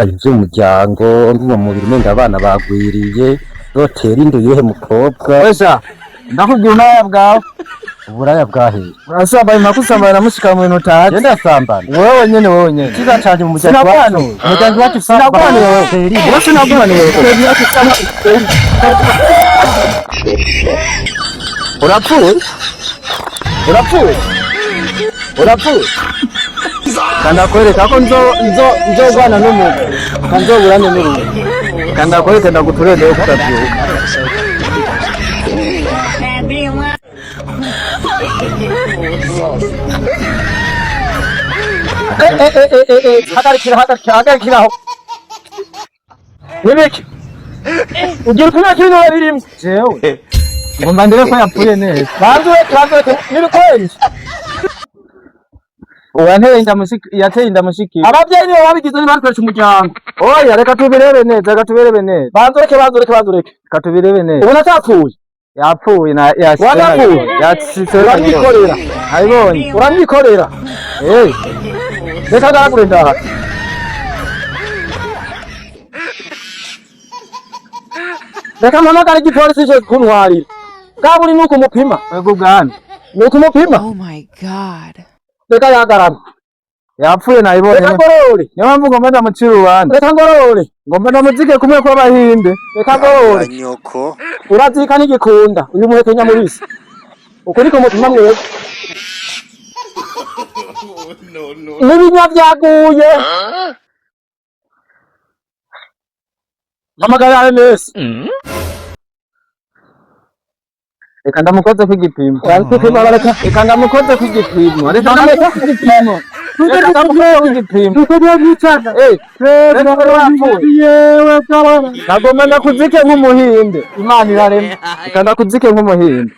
Ivy'umuryango n'uwo mubiri umenga abana bagwiriye, notera inda uyuhe mukobwa? Wesha, ndakubwira uburaya bwawe. Uburaya bwaheye? Urasambana impaka usambana na mushika mu bintu utazi. Je ndasambana? Wewe nyene, wewe nyene. Icyiza canje mu muryango wacu, Sinakwanuye. umuryango wacu. Sinakwanuye wewe. Tera inda. Wewe sinakwanuye wewe. Urapfuye? Urapfuye? Urapfuye? Kandakwereka ko nzo nzo nzogwana n'umugwi. Kanzoburane n'urugo. Kandakwereka ndaguturende yo kutavyuka. Hagarikira, hagarikira, hagarikira aho! Nibiki ugira upima kino birimo? Jewe. Ngomba ndebe ko yapfuye neza. Banze ureke, banze ureke, nibikweri. Uwanteye inda mushiki yateye inda mushiki. Abavyeyi nibo babigize, ntibakoresha umuryango. Oya, reka tubirebe neza, reka tubirebe neza. Banze ureke, banze ureke, banze ureke. Reka tubirebe neza. Ubona atapfuye? Yapfuye na yashitse. Wagapfuye? Yashitse. Uramwikorera? Ayibonye. Uramwikorera? Eh. Reka ngaragure ndaha. Reka mpamagare igipolisi cyo kuntwarira bwa buri. Nuko umupima. Wego bwana. Nuko umupima. Oh my God. Reka yagarama. Yapfuye nayibonye. Reka ngorore. Niyo mpamvu ngomba ndamucira urubanza. Reka ngorore. Ngomba ndamuzike kumwe kw'abahinde. Reka ngorore. Nyoko. Urazika n'igikunda uyu muhekenya nyamubisi, uko niko mupima mwebwe n'ibinywa byaguye. Mpamagara RMS. Reka ndamukoze kw'igipimo. Barikupima, bareka. Reka ndamukoze kw'igipimo. Reka ndamukoze kw'igipimo. Reka ndamukoze kw'igipimo. Eh, reka yapfuye. Nagomba ndakuzike nk'umuhinde. Imana irarema. Reka ndakuzike nk'umuhinde.